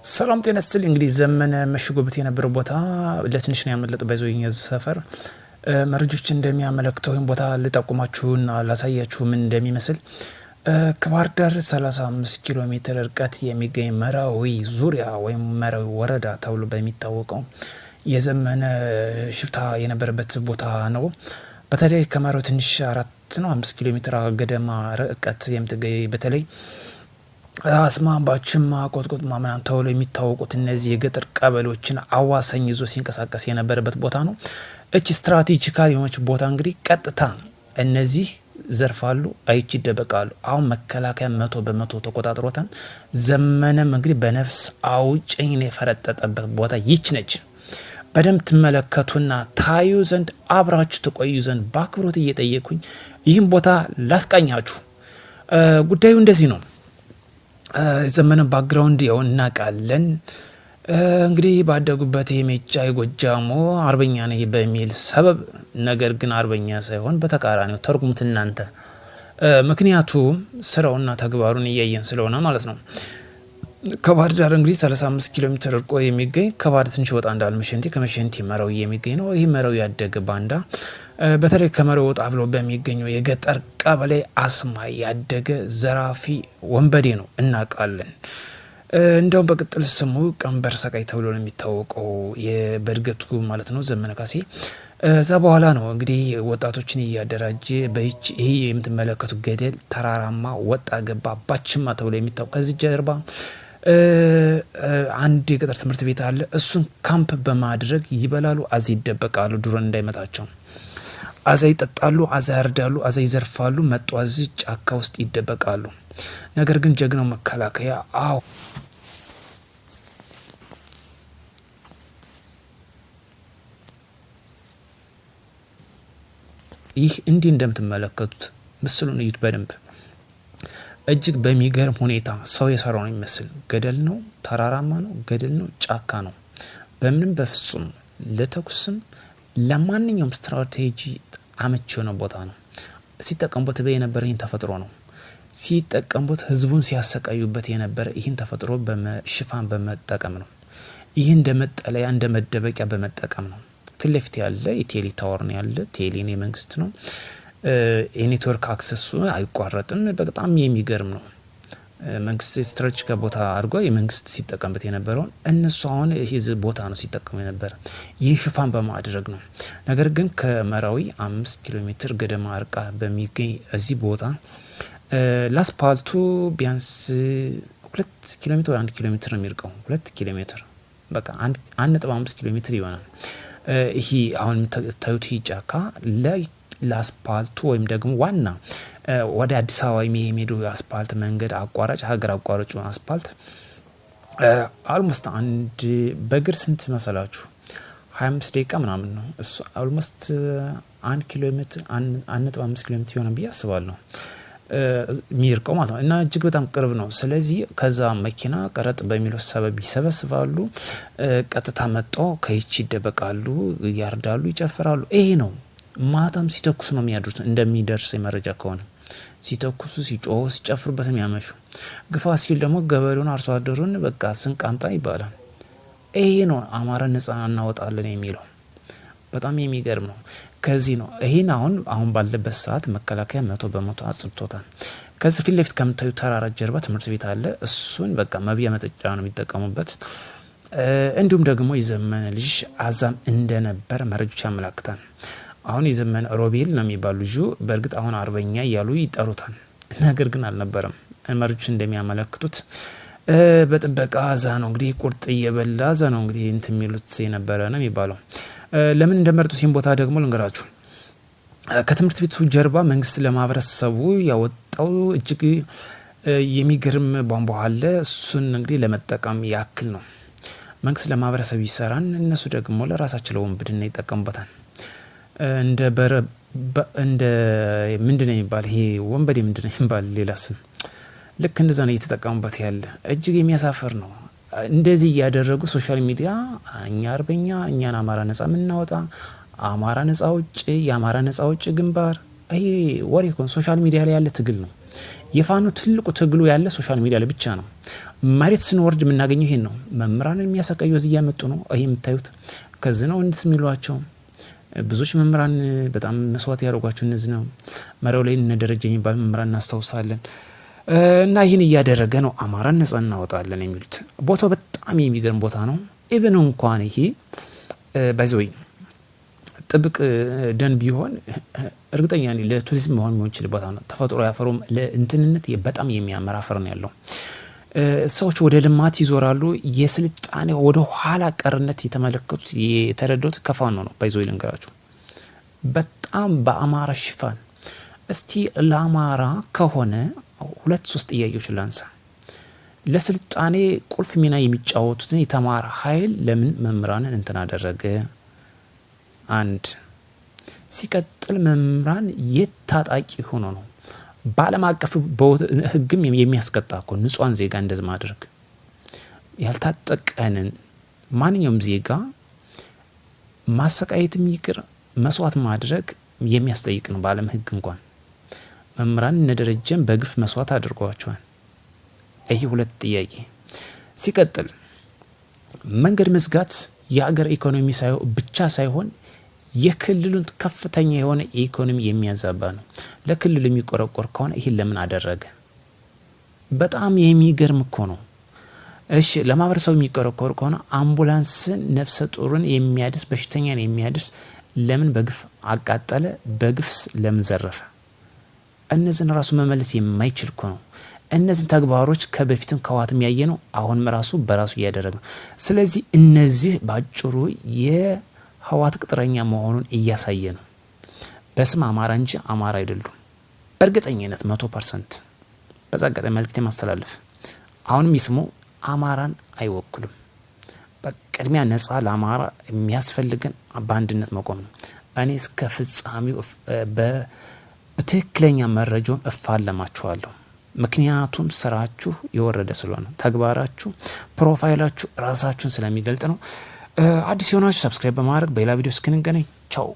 ሰላም ጤና ይስጥልኝ። እንግዲህ ዘመነ መሽጎበት የነበረው ቦታ ለትንሽ ነው ያመለጠው። ባይዘው የኛ ሰፈር መረጆች እንደሚያመለክተው ወይም ቦታ ልጠቁማችሁና ላሳያችሁ ምን እንደሚመስል ከባህር ዳር 35 ኪሎ ሜትር ርቀት የሚገኝ መራዊ ዙሪያ ወይም መራዊ ወረዳ ተብሎ በሚታወቀው የዘመነ ሽፍታ የነበረበት ቦታ ነው። በተለይ ከመራዊ ትንሽ 4 ነው 5 ኪሎ ሜትር ገደማ ርቀት የምትገኝ በተለይ አስማ፣ ባችማ፣ ቆጥቆጥማ ምናምን ተብሎ የሚታወቁት እነዚህ የገጠር ቀበሌዎችን አዋሳኝ ይዞ ሲንቀሳቀስ የነበረበት ቦታ ነው። እች strategical የሆነች ቦታ እንግዲህ ቀጥታ እነዚህ ዘርፋሉ፣ አይች ይደበቃሉ። አሁን መከላከያ 100% ተቆጣጥሮታል። ዘመነም እንግዲህ በነፍስ አውጭኝ ነው የፈረጠጠበት ቦታ ይች ነች። በደንብ ትመለከቱና ታዩ ዘንድ አብራችሁ ትቆዩ ዘንድ በአክብሮት እየጠየኩኝ ይህም ቦታ ላስቃኛችሁ። ጉዳዩ እንደዚህ ነው። ዘመነ background ያው እናውቃለን። እንግዲህ ባደጉበት የሜጫ የጎጃሙ አርበኛ ነኝ በሚል ሰበብ፣ ነገር ግን አርበኛ ሳይሆን በተቃራኒው ተርጉሙት እናንተ። ምክንያቱም ስራውና ተግባሩን እያየን ስለሆነ ማለት ነው። ከባህር ዳር እንግዲህ 35 ኪሎ ሜትር ርቆ የሚገኝ ከባህር ትንሽ ወጣ እንዳል መሸንቲ፣ ከመሸንቲ መረው የሚገኝ ነው። ይህ መረው ያደገ ባንዳ በተለይ ከመረው ወጣ ብሎ በሚገኘው የገጠር ቀበሌ አስማ ያደገ ዘራፊ ወንበዴ ነው፣ እናውቃለን። እንደውም በቅጥል ስሙ ቀንበር ሰቃይ ተብሎ ነው የሚታወቀው በእድገቱ ማለት ነው ዘመነ ካሴ። እዛ በኋላ ነው እንግዲህ ወጣቶችን እያደራጀ በይች ይሄ የምትመለከቱ ገደል ተራራማ ወጣ ገባ ባችማ ተብሎ የሚታወቅ ከዚህ ጀርባ አንድ የገጠር ትምህርት ቤት አለ። እሱን ካምፕ በማድረግ ይበላሉ፣ አዚ ይደበቃሉ፣ ድሮን እንዳይመጣቸው። አዛ ይጠጣሉ፣ አዛ ያርዳሉ፣ አዛ ይዘርፋሉ። መጡ አዚ ጫካ ውስጥ ይደበቃሉ። ነገር ግን ጀግናው መከላከያ አዎ ይህ እንዲህ እንደምትመለከቱት ምስሉን እዩት በደንብ። እጅግ በሚገርም ሁኔታ ሰው የሰራው ነው የሚመስል ገደል ነው፣ ተራራማ ነው፣ ገደል ነው፣ ጫካ ነው። በምንም በፍጹም ለተኩስም ለማንኛውም ስትራቴጂ አመቺ የሆነ ቦታ ነው። ሲጠቀሙበት የነበረ ይህን ተፈጥሮ ነው። ሲጠቀሙበት ህዝቡን ሲያሰቃዩበት የነበረ ይህን ተፈጥሮ በሽፋን በመጠቀም ነው። ይህ እንደ መጠለያ እንደ መደበቂያ በመጠቀም ነው። ፊት ለፊት ያለ የቴሌ tower ነው ያለ ቴሌን የመንግስት ነው። የ network access ኡ አይቋረጥም። በጣም የሚገርም ነው። መንግስት strategic ቦታ አድርጎ የመንግስት ሲጠቀምበት የነበረውን እነሱ አሁን ይህ ቦታ ነው ሲጠቀሙ የነበረ ይህ ሽፋን በማድረግ ነው። ነገር ግን ከመራዊ 5 ኪሎ ሜትር ገደማ ርቃ በሚገኝ እዚህ ቦታ ለአስፓልቱ ቢያንስ 2 ኪሎ ሜትር ወይ 1 ኪሎ ሜትር ነው የሚርቀው። 2 ኪሎ ሜትር በቃ 1.5 ኪሎ ሜትር ይሆናል። ይሄ አሁን የምታዩት ይህ ጫካ ለአስፓልቱ ወይም ደግሞ ዋና ወደ አዲስ አበባ የሚሄዱ አስፓልት መንገድ አቋራጭ ሀገር አቋራጩ አስፓልት almost አንድ በእግር ስንት መሰላችሁ? 25 ደቂቃ ምናምን ነው እሱ። Almost 1 ኪሎ ሜትር 1.5 ኪሎ ሜትር ይሆናል ብዬ አስባለሁ የሚርቀው ማለት ነው። እና እጅግ በጣም ቅርብ ነው። ስለዚህ ከዛ መኪና ቀረጥ በሚለው ሰበብ ይሰበስባሉ። ቀጥታ መጥተው ከይቺ ይደበቃሉ፣ ያርዳሉ፣ ይጨፍራሉ። ይሄ ነው። ማታም ሲተኩሱ ነው የሚያድሩት። እንደሚደርስ መረጃ ከሆነ ሲተኩሱ፣ ሲጮሁ፣ ሲጨፍሩበት የሚያመሹ። ግፋ ሲል ደግሞ ገበሬውን አርሶ አደሩን በቃ ስንቅ አምጣ ይባላል። ይሄ ነው አማራ ነጻ እናወጣለን የሚለው። በጣም የሚገርም ነው። ከዚህ ነው ይህን አሁን አሁን ባለበት ሰዓት መከላከያ 100% አጽድቶታል። ከዚህ ፊት ለፊት ከምታዩ ተራራ ጀርባ ትምህርት ቤት አለ። እሱን በቃ መብያ መጠጫ ነው የሚጠቀሙበት። እንዲሁም ደግሞ የዘመነ ልጅ አዛም እንደነበር መረጆች ያመላክታል። አሁን የዘመነ ሮቤል ነው የሚባል ልጁ በእርግጥ አሁን አርበኛ እያሉ ይጠሩታል። ነገር ግን አልነበረም። መረጆች እንደሚያመለክቱት በጥበቃ እዛ ነው እንግዲህ ቁርጥ እየበላ እዛ ነው እንግዲህ እንትን የሚሉት የነበረ ነው የሚባለው። ለምን እንደመረጡ ሲም ቦታ ደግሞ ልንገራችሁ። ከትምህርት ቤቱ ጀርባ መንግስት ለማህበረሰቡ ያወጣው እጅግ የሚገርም ቧንቧ አለ። እሱን እንግዲህ ለመጠቀም ያክል ነው። መንግስት ለማህበረሰብ ይሰራን፣ እነሱ ደግሞ ለራሳቸው ለወንብድና ይጠቀሙበታል። እንደ በረ እንደ ምንድነው የሚባል ይሄ ወንበዴ ምንድነው የሚባል ሌላ ስም፣ ልክ እንደዛ ነው እየተጠቀሙበት ያለ። እጅግ የሚያሳፍር ነው። እንደዚህ እያደረጉ social media እኛ አርበኛ እኛን አማራ ነጻ የምናወጣ አማራ ነጻ አውጪ የአማራ ነጻ አውጪ ግንባር፣ ይሄ ወሬ እኮ social media ላይ ያለ ትግል ነው። የፋኖ ትልቁ ትግሉ ያለ social media ላይ ብቻ ነው። መሬት ስንወርድ የምናገኘው ይሄን ነው። መምህራንን የሚያሰቃዩ እዚህ እያመጡ ነው። ይሄ የምታዩት ከዚህ ነው እንትን የሚሏቸው። ብዙዎች መምህራን በጣም መስዋዕት ያደርጓቸው እነዚህ ነው። መሪው ላይ እነ ደረጀ የሚባል መምህራን እናስታውሳለን። እና ይህን እያደረገ ነው አማራን ነጻ እናወጣለን የሚሉት። ቦታው በጣም የሚገርም ቦታ ነው። Even እንኳን ይሄ by the way ጥብቅ ደን ቢሆን እርግጠኛ ነኝ ለቱሪዝም መሆን የሚችል ቦታ ነው። ተፈጥሮ ያፈሩም ለእንትንነት በጣም የሚያምር አፈር ነው ያለው። ሰዎች ወደ ልማት ይዞራሉ። የስልጣኔ ወደ ኋላ ቀርነት የተመለከቱት የተረዱት ከፋኖ ነው። By the way ልንገራችሁ፣ በጣም በአማራ ሽፋን። እስቲ ለአማራ ከሆነ ሁለት ሶስት ጥያቄዎች ላንሳ። ለስልጣኔ ቁልፍ ሚና የሚጫወቱትን የተማረ ኃይል ለምን መምህራንን እንትን አደረገ? አንድ። ሲቀጥል መምህራን የት ታጣቂ ሆኖ ነው? በዓለም አቀፍ ሕግም የሚያስቀጣ እኮ ንጹሐን ዜጋ እንደዚህ ማድረግ፣ ያልታጠቀንን ማንኛውም ዜጋ ማሰቃየትም ይቅር መስዋዕት ማድረግ የሚያስጠይቅ ነው። በዓለም ሕግ እንኳን መምህራን እነ ደረጀን በግፍ መስዋዕት አድርገዋቸዋል። ይህ ሁለት ጥያቄ። ሲቀጥል መንገድ መዝጋት የሀገር ኢኮኖሚ ብቻ ሳይሆን የክልሉን ከፍተኛ የሆነ ኢኮኖሚ የሚያዛባ ነው። ለክልሉ የሚቆረቆር ከሆነ ይህን ለምን አደረገ? በጣም የሚገርም እኮ ነው። እሺ፣ ለማህበረሰቡ የሚቆረቆር ከሆነ አምቡላንስን፣ ነፍሰ ጡርን የሚያድስ፣ በሽተኛን የሚያድስ ለምን በግፍ አቃጠለ? በግፍስ ለምን ዘረፈ? እነዚህን ራሱ መመለስ የማይችል እኮ ነው። እነዚህን ተግባሮች ከበፊትም ከህወሓትም ያየ ነው። አሁንም ራሱ በራሱ እያደረገ ነው። ስለዚህ እነዚህ በአጭሩ የህወሓት ቅጥረኛ መሆኑን እያሳየ ነው። በስም አማራ እንጂ አማራ አይደሉም። በእርግጠኝነት 100%። በዛ አጋጣሚ መልእክት የማስተላለፍ አሁንም ይስሙ፣ አማራን አይወክሉም። በቅድሚያ ነጻ ለአማራ የሚያስፈልገን በአንድነት መቆም ነው። እኔ እስከ ፍጻሜው በትክክለኛ መረጃውን እፋለማችኋለሁ። ምክንያቱም ስራችሁ የወረደ ስለሆነ፣ ተግባራችሁ፣ profile ኣችሁ ራሳችሁን ስለሚገልጥ ነው። አዲስ የሆናችሁ subscribe በማድረግ በሌላ ቪዲዮ እስክንገናኝ ቻው።